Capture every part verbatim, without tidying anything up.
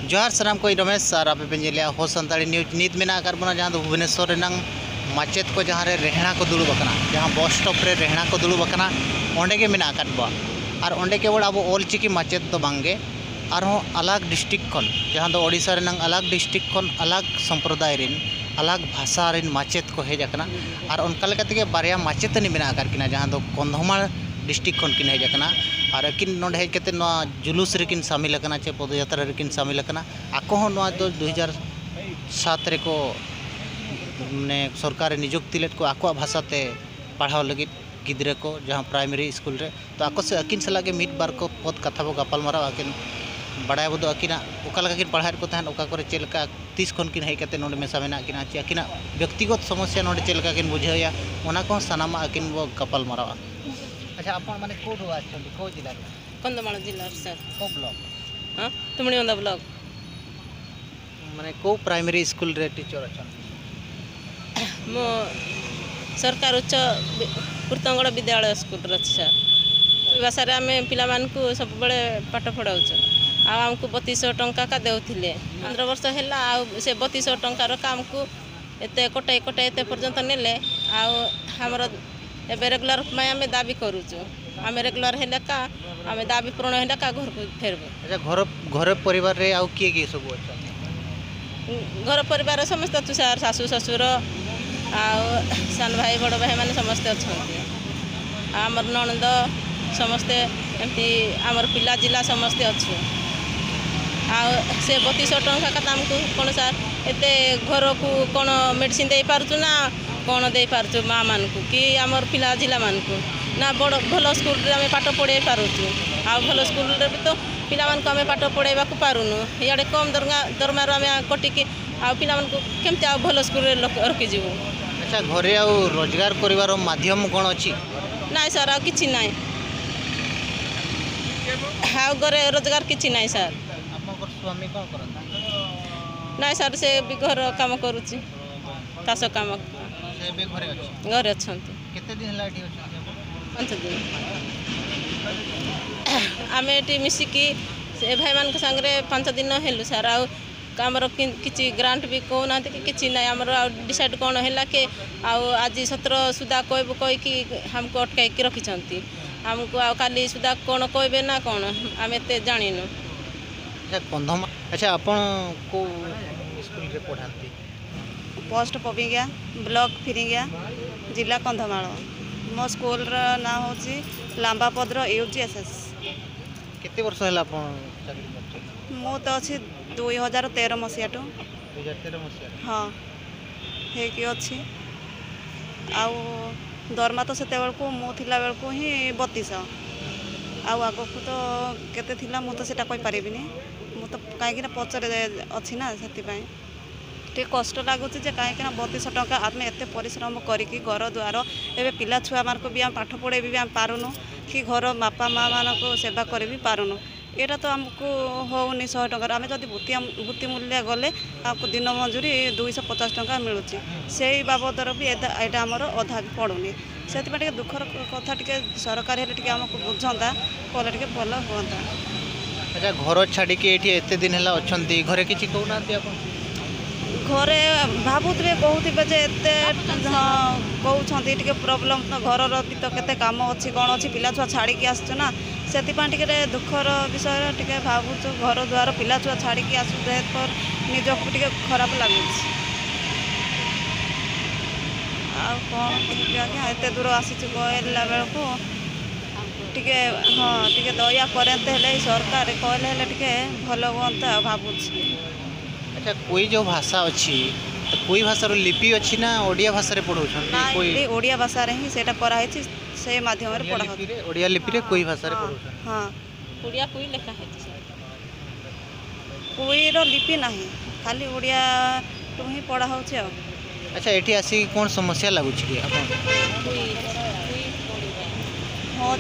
ᱡᱚᱦᱟᱨ ᱥᱟᱱᱟᱢ ᱠᱚ, ᱤᱧ ᱨᱚᱢᱮᱥ ᱟᱨ ᱟᱯᱮ ᱯᱮ ᱧᱮᱞᱮᱜᱼᱟ ᱦᱚ ᱥᱟᱱᱛᱟᱲᱤ ᱱᱤᱭᱩᱡᱽ᱾ ᱱᱤᱛ ᱢᱮᱱᱟᱜ ᱟᱠᱟᱫ ᱵᱚᱱᱟ ᱡᱟᱦᱟᱸ ᱫᱚ ᱵᱷᱩᱵᱽᱱᱮᱥᱚᱨ ᱨᱮᱱᱟᱝ ᱢᱟᱪᱮᱫ ᱠᱚ ᱡᱟᱦᱟᱸ ᱨᱮ ᱨᱮᱦᱲᱟ ᱠᱚ ᱫᱩᱲᱩᱵ ᱟᱠᱟᱱᱟ, ᱡᱟᱦᱟᱸ ᱵᱚᱥ ᱥᱴᱚᱯ ᱨᱮ ᱨᱮᱦᱲᱟ ᱠᱚ ᱫᱩᱲᱩᱵ ᱟᱠᱟᱱᱟ, ᱚᱸᱰᱮ ᱜᱮ ᱢᱮᱱᱟᱜ ᱟᱠᱟᱫ ᱠᱚᱣᱟ᱾ ᱟᱨ ᱚᱸᱰᱮ ᱠᱮᱵᱚᱞ ᱟᱵᱚ ᱚᱞ ᱪᱤᱠᱤ ᱢᱟᱪᱮᱫ ᱫᱚ ᱵᱟᱝ ᱜᱮ, ᱟᱨᱦᱚᱸ ᱟᱞᱟᱜᱽ ᱰᱤᱥᱴᱨᱤᱠᱴ ᱠᱷᱚᱱ, ᱡᱟᱦᱟᱸ ᱫᱚ ᱳᱰᱤᱥᱟ ᱨᱮᱱᱟᱝ ᱟᱞᱟᱜᱽ ᱰᱤᱥᱴᱨᱤᱠᱴ ᱠᱷᱚᱱ ᱟᱞᱟᱜᱽ ᱥᱚᱢᱯᱨᱚᱫᱟᱭ ᱨᱮᱱ, ᱟᱞᱟᱜᱽ ᱵᱷᱟᱥᱟ ᱨᱮᱱ ᱢᱟᱪᱮᱫ ᱠᱚ ᱦᱮᱡ ᱟᱠᱟᱱᱟ᱾ ᱟᱨ ᱚᱱᱠᱟ ᱞᱮᱠᱟ ᱛᱮᱜᱮ ᱵᱟᱨᱭᱟ ᱢᱟᱪᱮᱛᱟᱹᱱᱤ ᱢᱮᱱᱟᱜ ᱟᱠᱟᱫ ᱠᱤᱱᱟ, ᱡᱟᱦᱟᱸ ᱫᱚ ᱠᱚᱱᱫᱷᱚᱢᱟᱲ ᱰᱤᱥᱴᱨᱤᱠᱴ ᱠᱷᱚᱱ ᱠᱤᱱ ᱦᱮᱡ ᱟᱠᱟᱱᱟ᱾ ᱟᱨ ᱟᱹᱠᱤᱱ ᱱᱚᱰᱮ ᱦᱮᱡ ᱠᱟᱛᱮ ᱱᱚᱣᱟ ᱡᱩᱞᱩᱥ ᱨᱮᱠᱤᱱ ᱥᱟᱢᱤᱞ ᱟᱠᱟᱱᱟ ᱪᱮ ᱯᱚᱫᱚᱭᱟᱛᱨᱟ ᱨᱮᱠᱤᱱ ᱥᱟᱢᱤᱞ ᱟᱠᱟᱱᱟ᱾ ᱟᱠᱚ ᱦᱚᱸ ᱱᱚᱣᱟ ᱫᱚ ᱫᱩ ᱦᱟᱡᱟᱨ ᱥᱟᱛ ᱨᱮᱠᱚ, ᱢᱟᱱᱮ, ᱥᱚᱨᱠᱟᱨᱮ ᱱᱤᱡᱩᱠᱛᱤ ᱞᱮᱫ ᱠᱚᱣᱟ ᱟᱠᱚᱣᱟᱜ ᱵᱷᱟᱥᱟᱛᱮ ᱯᱟᱲᱦᱟᱣ ᱞᱟᱹᱜᱤᱫ ᱜᱤᱫᱽᱨᱟᱹ ᱠᱚ, ᱡᱟᱦᱟᱸ ᱯᱨᱟᱭᱢᱟᱨᱤ ᱥᱠᱩᱞ ᱨᱮ᱾ ᱛᱚ ᱟᱠᱚ ᱥᱮ ᱟᱹᱠᱤᱱ ᱥᱟᱞᱟᱜ ᱜᱮ ᱢᱤᱫ ᱵᱟᱨ ᱠᱚ ᱯᱚᱫ ᱠᱟᱛᱷᱟ ᱵᱚ ᱜᱟᱯᱟᱞ ᱢᱟᱨᱟᱣᱟ, ᱟᱹᱠᱤᱱ ᱵᱟᱲᱟᱭ ᱵᱚ ᱫᱚ ᱟᱹᱠᱤᱱᱟᱜ ᱚᱠᱟ ᱞᱮᱠᱟ ᱠᱤᱱ ᱯᱟᱲᱦᱟᱣᱮᱫ ᱠᱚ ᱛᱟᱦᱮᱸᱫ, ᱚᱠᱟ ᱠᱚᱨᱮ ᱪᱮᱫ ᱞᱮᱠᱟ, ᱛᱤᱥ ᱠᱷᱚᱱ ᱠᱤᱱ ᱦᱮᱡ ᱠᱟᱛᱮ ᱱᱚᱰᱮ ᱢᱮᱥᱟ ᱢᱮᱱᱟᱜ ᱠᱤᱱᱟ, ᱪᱮ ᱟᱹᱠᱤᱱᱟᱜ ᱵᱮᱠᱛᱤᱜᱚᱛ ᱥᱚᱢᱚᱥᱥᱟ ᱱᱚᱰᱮ ᱪᱮᱫ ᱞᱮᱠᱟ ᱠᱤᱱ ᱵᱩᱡᱷᱟᱹᱣᱮᱫᱼᱟ, ᱚᱱᱟ ᱠᱚᱦᱚᱸ ᱥᱟᱱᱟᱢᱟᱜ ᱟᱹᱠᱤᱱ ᱵᱚ ᱜᱟᱯᱟᱞ ᱢᱟᱨᱟᱣᱟ᱾ ଆଚ୍ଛା, ଆପଣମାନେ କେଉଁଠୁ ଆସିଛନ୍ତି, କେଉଁ ଜିଲ୍ଲାରୁ? କନ୍ଧମାଳ ଜିଲ୍ଲାରୁ ସାର୍। କେଉଁ ବ୍ଲକ? ହଁ, ତୁମୁଡ଼ିବନ୍ଧା ବ୍ଲକ। ମାନେ କେଉଁ ପ୍ରାଇମେରୀ ସ୍କୁଲରେ ଟିଚର ଅଛନ୍ତି? ମୁଁ ସରକାର ଉଚ୍ଚ ବି- କୃତଙ୍ଗଳ ବିଦ୍ୟାଳୟ ସ୍କୁଲରେ ଅଛି ସାର୍। ଏ ଭାଷାରେ ଆମେ ପିଲାମାନଙ୍କୁ ସବୁବେଳେ ପାଠ ପଢ଼ାଉଛୁ। ଆଉ ଆମକୁ ବତିଶଶହ ଟଙ୍କା ଏକା ଦେଉଥିଲେ। ପନ୍ଦର ବର୍ଷ ହେଲା, ଆଉ ସେ ବତିଶଶହ ଟଙ୍କାର କାମକୁ ଏତେ କଟାଇ କଟାଇ ଏତେ ପର୍ଯ୍ୟନ୍ତ ନେଲେ, ଆଉ ଆମର ଏବେ ରେଗୁଲାର ପାଇଁ ଆମେ ଦାବି କରୁଛୁ। ଆମେ ରେଗୁଲାର ହେଲେ ଏକା, ଆମେ ଦାବି ପୂରଣ ହେଲେ ଏକା ଘରକୁ ଫେରିବୁ। ଆଚ୍ଛା, ଘର, ଘର ପରିବାରରେ ଆଉ କିଏ କିଏ ସବୁ ଅଛନ୍ତି? ଘର ପରିବାର ସମସ୍ତେ ଅଛୁ ସାର୍, ଶାଶୁ ଶ୍ୱଶୁର, ଆଉ ସାନ ଭାଇ ବଡ଼ ଭାଇମାନେ ସମସ୍ତେ ଅଛନ୍ତି। ଆଉ ଆମର ନଣନ୍ଦ ସମସ୍ତେ, ଏମିତି ଆମର ପିଲା ଜିଲା ସମସ୍ତେ ଅଛୁ। ଆଉ ସେ ବତିଶଶହ ଟଙ୍କା କଥା ଆମକୁ କ'ଣ ସାର୍, ଏତେ ଘରକୁ କ'ଣ ମେଡ଼ିସିନ ଦେଇପାରୁଛୁ ନା କ'ଣ ଦେଇପାରୁଛୁ ମାଆମାନଙ୍କୁ କି ଆମର ପିଲା ଜିଲାମାନଙ୍କୁ? ନା ବଡ଼ ଭଲ ସ୍କୁଲରେ ଆମେ ପାଠ ପଢ଼ାଇ ପାରୁଛୁ? ଆଉ ଭଲ ସ୍କୁଲରେ ବି ତ ପିଲାମାନଙ୍କୁ ଆମେ ପାଠ ପଢ଼ାଇବାକୁ ପାରୁନୁ। ଇଆଡ଼େ କମ୍ ଦରମା ଦରମାରୁ ଆମେ କଟିକି ଆଉ ପିଲାମାନଙ୍କୁ କେମିତି ଆଉ ଭଲ ସ୍କୁଲରେ ଲୋକ- ରଖିଯିବୁ? ଆଚ୍ଛା, ଘରେ ଆଉ ରୋଜଗାର କରିବାର ମାଧ୍ୟମ କ'ଣ ଅଛି? ନାଇଁ ସାର୍, ଆଉ କିଛି ନାହିଁ। ଆଉ ଘରେ ରୋଜଗାର କିଛି ନାହିଁ ସାର୍। ଆପଣଙ୍କର ସ୍ୱାମୀ କ'ଣ କରନ୍ତି? ନାଇଁ ସାର୍, ସେ ବି ଘର କାମ କରୁଛି, ଚାଷ କାମ। ସେ ଏବେ ଘରେ ଅଛି? ଘରେ ଅଛନ୍ତି। କେତେ ଦିନ ହେଲା ଏଠି ଅଛନ୍ତି ଆପଣ? ପାଞ୍ଚ ଦିନ। ଆମେ ଏଠି ମିଶିକି ଏ ଭାଇମାନଙ୍କ ସାଙ୍ଗରେ ପାଞ୍ଚ ଦିନ ହେଲୁ ସାର୍, ଆଉ ଆମର କି- କିଛି ଗ୍ରାଣ୍ଟ ବି କହୁନାହାନ୍ତି କି କିଛି ନାହିଁ। ଆମର ଆଉ ଡିସାଇଡ୍ କ'ଣ ହେଲା କି ଆଉ ଆଜି ସତର ସୁଦ୍ଧା କହିବୁ କହିକି ଆମକୁ ଅଟକାଇକି ରଖିଛନ୍ତି। ଆମକୁ ଆଉ କାଲି ସୁଦ୍ଧା କ'ଣ କହିବେ ନା କ'ଣ, ଆମେ ଏତେ ଜାଣିନୁ। ଆଚ୍ଛା, କନ୍ଧମାଳ, ଆଚ୍ଛା, ଆପଣ କୋଉ ସ୍କୁଲରେ ପଢ଼ାନ୍ତି? ପୋଷ୍ଟ ପବିଙ୍ଗିଆ, ବ୍ଲକ ଫିରିଙ୍ଗିଆ, ଜିଲ୍ଲା କନ୍ଧମାଳ। ମୋ ସ୍କୁଲର ନାଁ ହେଉଛି ଲାମ୍ବାପଦ୍ର ୟୁ ଜି ଏସ୍ ଏସ୍। କେତେ ବର୍ଷ ହେଲା ଆପଣ ଚାକିରି କରୁଛନ୍ତି? ମୁଁ ତ ଅଛି ଦୁଇ ହଜାର ତେର ମସିହାଠୁ। ଦୁଇ ହଜାର ତେର ମସିହାରେ। ହଁ, ହେଇକି ଅଛି। ଆଉ ଦରମା ତ ସେତେବେଳକୁ, ମୁଁ ଥିଲାବେଳକୁ ହିଁ ବତିଶ। ଆଉ ଆଗକୁ ତ କେତେ ଥିଲା, ମୁଁ ତ ସେଇଟା କହିପାରିବିନି। ମୁଁ ତ କାହିଁକିନା ପଛରେ ଅଛି ନା, ସେଥିପାଇଁ ଟିକେ କଷ୍ଟ ଲାଗୁଛି ଯେ କାହିଁକିନା ବତିଶ ଟଙ୍କା ଆମେ ଏତେ ପରିଶ୍ରମ କରିକି ଘର ଦ୍ୱାର, ଏବେ ପିଲା ଛୁଆମାନଙ୍କୁ ବି ଆମେ ପାଠ ପଢ଼େଇବି ବି ଆମେ ପାରୁନୁ, କି ଘର ବାପା ମାଆମାନଙ୍କୁ ସେବା କରି ବି ପାରୁନୁ। ଏଇଟା ତ ଆମକୁ ହେଉନି ଶହେ ଟଙ୍କାରେ। ଆମେ ଯଦି ବୃତ୍ତି ଆମ- ବୃତ୍ତି ମୂଲ୍ୟ ଗଲେ ଆମକୁ ଦିନ ମଜୁରୀ ଦୁଇଶହ ପଚାଶ ଟଙ୍କା ମିଳୁଛି। ସେଇ ବାବଦରେ ବି ଏଦା- ଏଇଟା ଆମର ଅଧା ବି ପଡ଼ୁନି। ସେଥିପାଇଁ ଟିକେ ଦୁଃଖର କ- କଥା, ଟିକେ ସରକାର ହେଲେ ଟିକେ ଆମକୁ ବୁଝନ୍ତା, କଲେ ଟିକେ ଭଲ ହୁଅନ୍ତା। ଆଚ୍ଛା, ଘର ଛାଡ଼ିକି ଏଠି ଏତେ ଦିନ ହେଲା ଅଛନ୍ତି, ଘରେ କିଛି କହୁନାହାନ୍ତି ଆପଣ? ଘରେ ଭାବୁଥିବେ, କହୁଥିବେ ଯେ ଏତେ, ହଁ, କହୁଛନ୍ତି, ଟିକେ ପ୍ରୋବ୍ଲେମ୍ ତ, ଘରର ବି ତ କେତେ କାମ ଅଛି, କ'ଣ ଅଛି, ପିଲାଛୁଆ ଛାଡ଼ିକି ଆସିଛୁ ନା, ସେଥିପାଇଁ ଟିକେ ଦୁଃଖର ବିଷୟ। ଟିକେ ଭାବୁଛୁ, ଘର ଦ୍ୱାର, ପିଲାଛୁଆ ଛାଡ଼ିକି ଆସୁ, ଯେହେତୁ ନିଜକୁ ଟିକେ ଖରାପ ଲାଗୁଛି। ଆଉ କ'ଣ କହିବି ଆଜ୍ଞା, ଏତେ ଦୂର ଆସିଛୁ କହିଲା ବେଳକୁ ଟିକେ, ହଁ, ଟିକେ ଦୟା କରନ୍ତେ ହେଲେ, ଏଇ ସରକାର କହିଲେ ହେଲେ ଟିକେ ଭଲ ହୁଅନ୍ତା ଆଉ ଭାବୁଛି। ଆଚ୍ଛା, କୁଇ ଯେଉଁ ଭାଷା ଅଛି, ତ କୁଇ ଭାଷାର ଲିପି ଅଛି ନା ଓଡ଼ିଆ ଭାଷାରେ ପଢ଼ଉଛନ୍ତି? ନାଇଁ, କୁଇ ଏଇ ଓଡ଼ିଆ ଭାଷାରେ ହିଁ ସେଇଟା କରାହେଇଛି, ସେ ମାଧ୍ୟମରେ ଓଡ଼ିଆ ପଢ଼ା ହେଉଛି। ଲିପିରେ, ଓଡ଼ିଆ ଲିପିରେ କୁଇ ଭାଷାରେ ହଁ, ପଢ଼ଉଛନ୍ତି। ହଁ। ଓଡ଼ିଆ କୁଇ ଲେଖା ହେଇଛି ସାର୍। କୁଇର ଲିପି ନାହିଁ, ଖାଲି ଓଡ଼ିଆରୁ ହିଁ ପଢ଼ା ହେଉଛି ଆଉ। ଆଚ୍ଛା, ଏଠି ଆସିକି କ'ଣ ସମସ୍ୟା ଲାଗୁଛି କି ଆପଣ? କୁଇ କୁଇ ପଢ଼ିବା। ହଁ,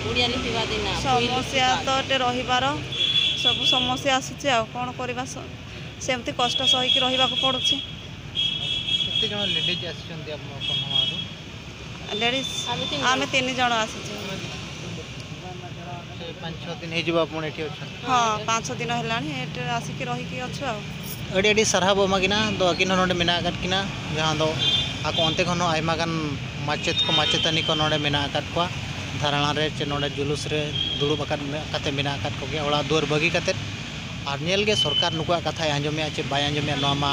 ଓଡ଼ିଆ ଲିପି ବାଦେ ନା, କୁଇ ସମସ୍ୟା ଲିପି ତ ଏତେ ରହିବାର, ସବୁ ସମସ୍ୟା ଆସୁଛି ଆଉ କ'ଣ କରିବା। ସ- ସେମିତି କଷ୍ଟ ସହିକି ରହିବାକୁ ପଡ଼ୁଛି। କେତେ ଜଣ ଲେଡ଼ିଜ୍ ଆସିଛନ୍ତି ଆପଣଙ୍କ କନ୍ଧମାଳରୁ? ଲେଡ଼ିଜ୍ ଆମେ ତିନି ଆମେ ଜଣ। ତିନି ଜଣ ଆସିଛୁ। ସେ ପାଞ୍ଚ ଛଅ ଦିନ ହେଇଯିବ ଆପଣ ଏଠି ଅଛନ୍ତି? ହଁ, ପାଞ୍ଚ ଛଅ ଦିନ ହେଲାଣି ଏଠି ଆସିକି ରହିକି ଅଛୁ ଆଉ। ᱟᱹᱰᱤ ᱟᱹᱰᱤ ᱥᱟᱨᱦᱟᱣ ᱵᱚ ᱮᱢᱟ ᱠᱤᱱᱟ, ᱫᱚ ᱟᱹᱠᱤᱱ ᱦᱚᱸ ᱱᱚᱰᱮ ᱢᱮᱱᱟᱜ ᱟᱠᱟᱫ ᱠᱤᱱᱟ, ᱡᱟᱦᱟᱸ ᱫᱚ ᱟᱠᱚ ᱚᱱᱛᱮ ᱠᱷᱚᱱ ᱦᱚᱸ ᱟᱭᱢᱟ ᱜᱟᱱ ᱢᱟᱪᱮᱫ ᱠᱚ ᱢᱟᱪᱮᱛᱟᱹᱱᱤ ᱠᱚ ᱱᱚᱰᱮ ᱢᱮᱱᱟᱜ ᱟᱠᱟᱫ ᱠᱚᱣᱟ, ᱫᱷᱟᱨᱱᱟ ᱨᱮ ᱪᱮ ᱱᱚᱰᱮ ᱡᱩᱞᱩᱥ ᱨᱮ ᱫᱩᱲᱩᱵ ᱟᱠᱟᱫ ᱢᱮ-, ᱠᱟᱛᱮ ᱢᱮᱱᱟᱜ ᱟᱠᱟᱫ ᱠᱚᱜᱮᱭᱟ, ᱚᱲᱟᱜ ᱫᱩᱣᱟᱹᱨ ᱵᱟᱹᱜᱤ ᱠᱟᱛᱮᱫ᱾ ᱟᱨ ᱧᱮᱞ ᱜᱮ ᱥᱚᱨᱠᱟᱨ ᱱᱩᱠᱩᱣᱟᱜ ᱠᱟᱛᱷᱟᱭ ᱟᱸᱡᱚᱢᱮᱜᱼᱟ ᱪᱮ ᱵᱟᱭ ᱟᱸᱡᱚᱢᱮᱜᱼᱟ, ᱱᱚᱣᱟ ᱢᱟ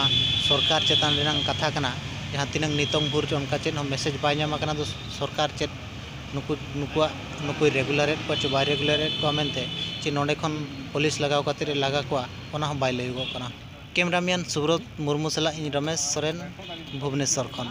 ᱥᱚᱨᱠᱟᱨ ᱪᱮᱛᱟᱱ ᱨᱮᱱᱟᱜ ᱠᱟᱛᱷᱟ ᱠᱟᱱᱟ᱾ ᱡᱟᱦᱟᱸ ᱛᱤᱱᱟᱹᱝ ᱱᱤᱛᱚᱝ ᱵᱷᱳᱨ ᱪᱮ ᱚᱱᱠᱟ ᱪᱮᱫ ᱦᱚᱸ ᱢᱮᱥᱮᱡᱽ ᱵᱟᱭ ᱧᱟᱢ ᱟᱠᱟᱱᱟ, ᱫᱚ ᱥᱚᱨᱠᱟᱨ ᱪᱮᱫ ᱱᱩᱠᱩ, ᱱᱩᱠᱩᱣᱟᱜ, ᱱᱩᱠᱩᱭ ᱨᱮᱜᱩᱞᱟᱨᱮᱫ ᱠᱚᱣᱟ ᱪᱮ ᱵᱟᱭ ᱨᱮᱜᱩᱞᱟᱨᱮᱫ ᱠᱚᱣᱟ ᱢᱮᱱᱛᱮ, ᱪᱮ ᱱᱚᱰᱮ ᱠᱷᱚᱱ ᱯᱩᱞᱤᱥ ᱞᱟᱜᱟᱣ ᱠᱟᱛᱮ ᱮ ᱞᱟᱜᱟ ᱠᱚᱣᱟ, ᱚᱱᱟ ᱦᱚᱸ ᱵᱟᱭ ᱞᱟᱹᱭᱚᱜᱚᱜ ᱠᱟᱱᱟ᱾ ᱠᱮᱢᱨᱟᱢᱮᱱ ᱥᱩᱵᱨᱚᱛ ᱢᱩᱨᱢᱩ ᱥᱟᱞᱟᱜ ᱤᱧ ᱨᱚᱢᱮᱥ ᱥᱚᱨᱮᱱ, ᱵᱷᱩᱵᱽᱱᱮᱥᱚᱨ ᱠᱷᱚᱱ᱾